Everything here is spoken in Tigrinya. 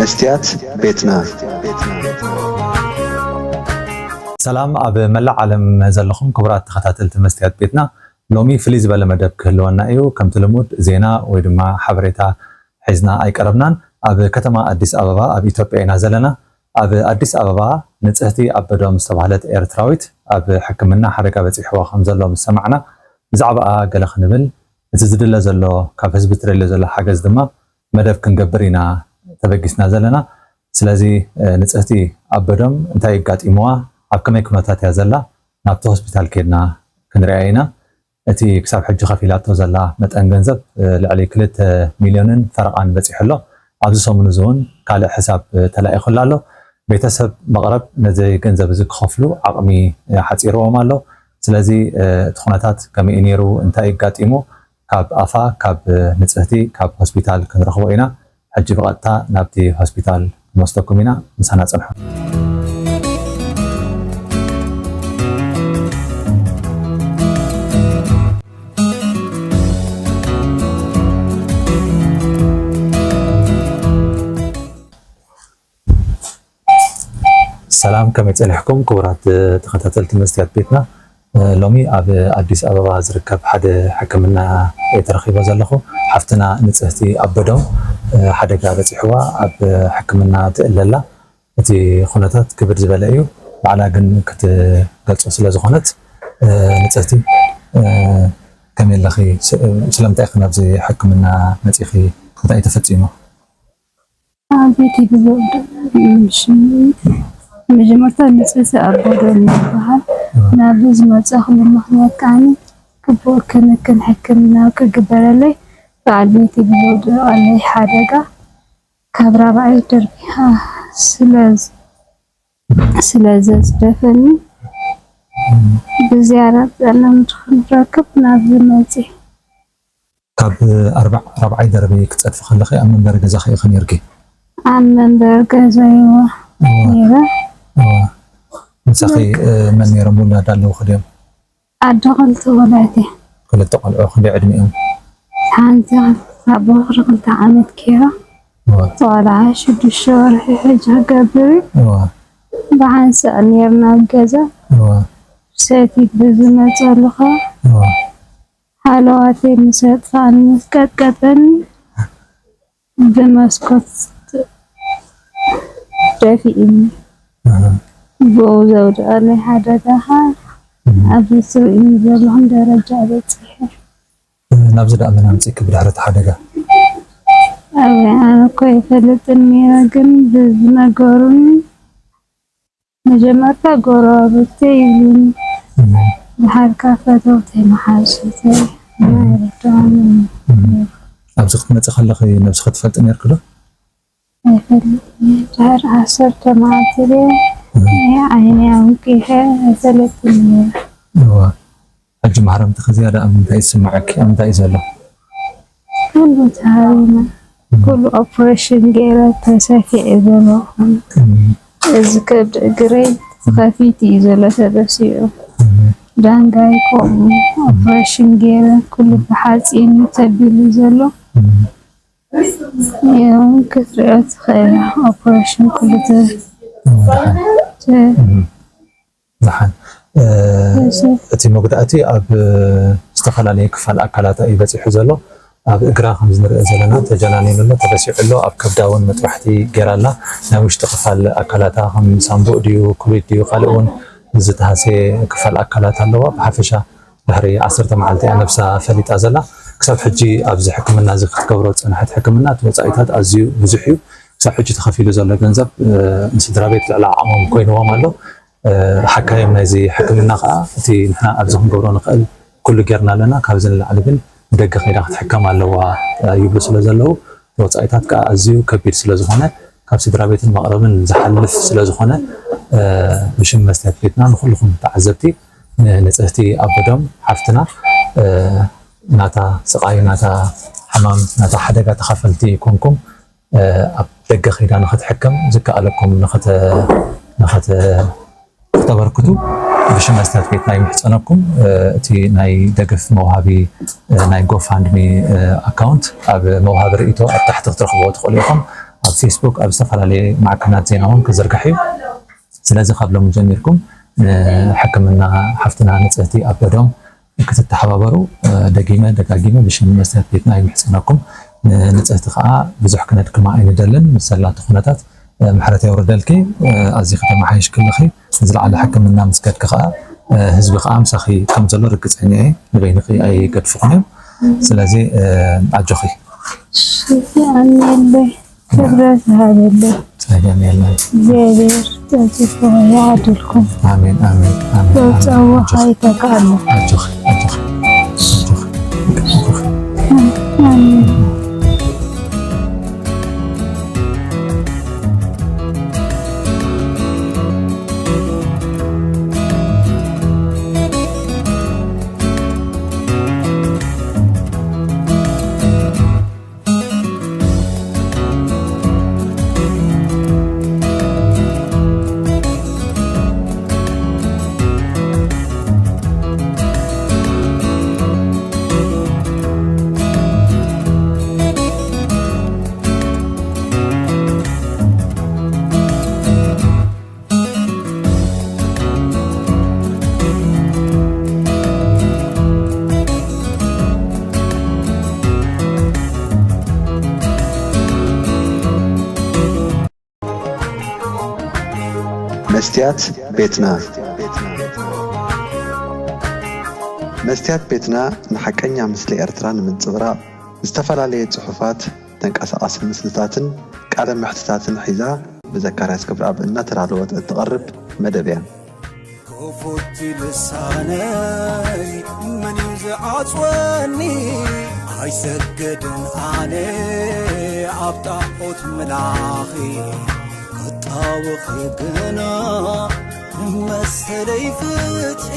መስትያት ቤትና። ሰላም ኣብ መላእ ዓለም ዘለኹም ክቡራት ተኸታተልቲ መስትያት ቤትና፣ ሎሚ ፍልይ ዝበለ መደብ ክህልወና እዩ። ከምቲ ልሙድ ዜና ወይ ድማ ሓበሬታ ሒዝና ኣይቀረብናን። ኣብ ከተማ ኣዲስ ኣበባ ኣብ ኢትዮጵያ ኢና ዘለና። ኣብ ኣዲስ ኣበባ ንጽህቲ ኣበዶም ዝተባህለት ኤርትራዊት ኣብ ሕክምና ሓደጋ በጺሕዋ ከም ዘሎ ምስ ሰማዕና፣ ብዛዕባኣ ገለ ክንብል፣ እቲ ዝድለ ዘሎ፣ ካብ ህዝቢ ትደልዮ ዘሎ ሓገዝ ድማ መደብ ክንገብር ኢና ተበጊስና ዘለና። ስለዚ፣ እ፣ ንጽህቲ ኣበዶም እንታይ ኣጋጢምዋ፣ ኣብ ከመይ ኩነታት እያ ዘላ፣ ናብቲ ሆስፒታል ኬድና ክንሪኣ ኢና። እቲ ክሳብ ሕጂ ከፊላቶ ዘላ መጠን ገንዘብ፣ እ፣ ልዕሊ ክልተ ሚልዮንን ፈረቓን በጺሑ ኣሎ። ኣብዚ ሰሙን እዚ እውን ካልእ ሕሳብ፣ እ፣ ተላኢኹላ ኣሎ። ቤተሰብ መቕረብ ነዚ ገንዘብ እዚ ክኸፍሉ ዓቕሚ፣ እ፣ ሓጺርዎም ኣሎ። ስለዚ፣ እ፣ እቲ ኩነታት ከመይ እዩ ነይሩ፣ እንታይ እዩ ኣጋጢሙ፣ ካብ ኣፋ፣ ካብ፣ እ፣ ንጽህቲ፣ ካብ ሆስፒታል ክንረኽቦ ኢና። ሕጂ ብቐጥታ ናብቲ ሆስፒታል ክንወስደኩም ኢና። ምሳና ጽንሑ። ሰላም፣ ከመይ ጸኒሕኩም ክቡራት ተኸታተልቲ መስትያት ቤትና? ሎሚ ኣብ ኣዲስ ኣበባ ዝርከብ ሓደ ሕክምና እየ ተረኺበ ዘለኹ። ሓፍትና ንጽህቲ ኣበዶም ሓደጋ በጺሕዋ ኣብ ሕክምና ትእለ ኣላ። እቲ ኩነታት ክብድ ዝበለ እዩ። ባዕላ ግን ክትገልጾ ስለ ዝኾነት፣ ንጽህቲ ከመይ ኣለኺ? ስለምንታይ ኢኺ ናብዚ ሕክምና መጺኺ? እንታይ እዩ ተፈጺሙ? ኣብ ቤት ይግበእ። እሺ፣ መጀመርታ ንጽህቲ ኣበዶም ይበሃል። ናብዚ ዝመጻእኩሉ ምኽንያት ከኣ ግቡእ ክንክን ሕክምናዊ ክግበረለይ በዓል ቤተይ ብዘውደቐለይ ሓደጋ ካብ ራብዓይ ደርቢ ስለ ስለ ዘጽደፈኒ ብዝያዳ ጥዕና ንኽንረክብ ናብዚ መጺእ። ካብ ኣርባዕ ራብዓይ ደርቢ ክትጸድፊ ከለኺ ኣብ መንበሪ ገዛኺ ኢኺ ነይርኪ? ኣብ መንበሪ ገዛይ እወ ነይረ። እወ። ምሳኺ መን ነይሮም? ውላድ ኣለውኺ ድዮም? ኣደ ክልተ ቆልዑት እየ። ክልተ ቆልዑ ክንደይ ዕድሚኦም? ሓንቲ ኣብ በኹሪ ክልተ ዓመት ገይራ። እወ። እቲ ቆልዓ ሽዱሽተ ወርሒ ሕጂ ክገብር እዩ። እወ። ብሓንሳእ ነይርና ኣብ ገዛ። እወ። ሰቲ ብዝመፀሉ ከዓ እወ። ሃለዋተይ ምስ ኣጥፍኣኒ ምስ ቀጥቀጠኒ ብመስኮት ደፊእኒ። እህ። ብኡ ዘውደቐለይ ሓደጋ ከዓ እህ። ኣብዚ ትርእይኒ ዘለኹም ደረጃ በፂሐ። ናብዚ ደኣ መን ኣምፂእኪ ብድሕሪ እቲ ሓደጋ? ኣበይ ኣነ እኮ ኣይፈልጥን ነይረ፣ ግን ብዝነገሩኒ መጀመርታ ጎረባብተይ ይብሉኒ፣ እህ። ድሓር ከኣ ፈተውተይ መሓዙተይ እና ኣይርድኦምን እህ። ነይሩ። ኣብዚ ክትመፂ ከለኺ ነብስኺ ትፈልጢ ነይርኪ ዶ? ኣይፈልጥን እየ። ድሓር ዓሰርተ መዓልቲ ድየ እህ። ናይ ዓይነይ ኣውቂሐ ኣይፈለጥን ነይረ። እዋ። ሕጂ ማህረምትኺ ዝያዳ ኣብ ምንታይ ይስምዓኪ? ኣብ ምንታይ እዩ ዘሎ? ኩሉ ተሃሪመ፣ ኩሉ ኦፕሬሽን ገይረ ተሰፊዐ ዘለኹ። እም፣ እዚ ከብዲ እግረይ ተኸፊቱ እዩ ዘሎ ተበሲዑ። እም፣ ዳንጋይ ከምኡ ኦፕሬሽን ገይረ ኩሉ ብሓፂን ተቢሉ ዘሎ። እም፣ እውን ክትሪኦ ትኽእል ኢኻ። ኦፕሬሽን ኩሉ ተ-፣ እም፣ ደሓን። ተ-፣ እም። ደሓን። እ፣ እሺ። እቲ መጉዳእቲ ኣብ፣ እ፣ ዝተፈላለየ ክፋል ኣካላታ እዩ በጺሑ ዘሎ። ኣብ እግራ ከም ንሪኦ ዘለና ተጀናኒኑ ኣሎ፣ ተበሲዑ ኣሎ። ኣብ ከብዳ እውን መጥባሕቲ ገይራ ኣላ። ናይ ውሽጢ ክፋል ኣካላታ ከም ሳምቡእ ድዩ፣ ኩሊት ድዩ፣ ካልእ እውን ዝተሃስየ ክፋል ኣካላት ኣለዋ። ብሓፈሻ ድሕሪ ዓሰርተ መዓልቲ እያ ነብሳ ፈሊጣ ዘላ። ክሳብ ሕጂ ኣብዚ ሕክምና እዚ ክትገብሮ ዝጸንሐት ሕክምና እቲ ወጻኢታት ኣዝዩ ብዙሕ እዩ። ክሳብ ሕጂ ተኸፊሉ ዘሎ ገንዘብ፣ እ፣ ንስድራ ቤት ልዕሊ ዓቕሞም ኮይንዎም ኣሎ። እ፣ ሓካይም ናይዚ ሕክምና ከኣ እቲ ንሕና ኣብዚ ክንገብሮ ንኽእል ኩሉ ጌርና ኣለና፣ ካብዚ ንላዕሊ ግን ንደገ ከይዳ ክትሕከም ኣለዋ፣ እ፣ ይብሉ ስለ ዘለዉ፣ እቲ ወጻኢታት ከኣ ኣዝዩ ከቢድ ስለ ዝኾነ፣ ካብ ስድራ ቤትን መቕረብን ዝሓልፍ ስለ ዝኾነ፣ እ፣ ብሽም መስትያት ቤትና ንኹልኹም ተዓዘብቲ፣ ንንጽህቲ ኣበዶም ሓፍትና፣ እ፣ ናታ ስቓይ፣ ናታ ሕማም፣ ናታ ሓደጋ ተኻፈልቲ ኮንኩም፣ እ፣ ኣብ ደገ ከይዳ ንኽትሕከም ዝከኣለኩም ንኽተ-፣ ንኽተ-፣ ንኽተበርክቱ ብሽም መስትያት ቤትና ይምሕጸነኩም። እ፣ እቲ ናይ ደገፍ መውሃቢ፣ እ፣ ናይ ጎፋንድሚ፣ እ፣ ኣካውንት ኣብ መውሃቢ ርእይቶ ኣብ ታሕቲ ክትረኽብዎ ትኽእሉ ኢኹም። ኣብ ፌስቡክ፣ ኣብ ዝተፈላለየ ማዕከናት ዜና እውን ክዝርጋሕ እዩ። ስለዚ ካብ ሎሚ ጀሚርኩም ንሕክምና ሓፍትና ንጽህቲ ኣበዶም ክትተሓባበሩ፣ እ፣ ደጊመ ደጋጊመ ብሽም መስትያት ቤትና ይምሕጸነኩም። ንንጽህቲ ከኣ ብዙሕ ክነድክማ ኣይንደልን። ምስ ዘላቶ ኩነታት፣ እ፣ ምሕረት የውርደልኪ። እ፣ ኣዚኺ ተመሓይሽ ክለኺ ዝለዓለ ሕክምና ምስ ከድኪ ከኣ፣ እ፣ ህዝቢ ከኣ ምሳኺ ከም ዘሎ ርግጸኛ እየ። ንበይንኺ ኣይገድፍኹን እዮም። ስለዚ፣ እ፣ ኣጆኺ። ሽቲ ኣሜለይ። ክብረት ይሃበለይ። ጸገም የለን። እግዚኣብሔር ጸጽፎ ይዓድልኩም። ኣሜን፣ ኣሜን፣ ኣሜን፣ ኣሜን። ጸውጸዎ ኣጆኺ። ኣይተካእሉ። ኣጆኺ፣ ኣጆኺ፣ ኣጆኺ፣ ኣጆኺ። ኣሜን። መስትያት ቤትና። መስትያት ቤትና ንሓቀኛ ምስሊ ኤርትራ ንምንጽብራቕ ዝተፈላለየ ጽሑፋት፣ ተንቀሳቓሲ ምስልታትን ቃለ መሕትታትን ሒዛ ብዘካርያስ ክብረኣብ እናተዳለወት እትቐርብ መደብ እያ። ክፉት ልሳነይ መን እዩ ዝዓጽወኒ? ኣይሰግድን ኣነ ኣብ ጣዖት ምላኺ፣ ክጣወኺ ግና ንመሰለይ ፍትሒ።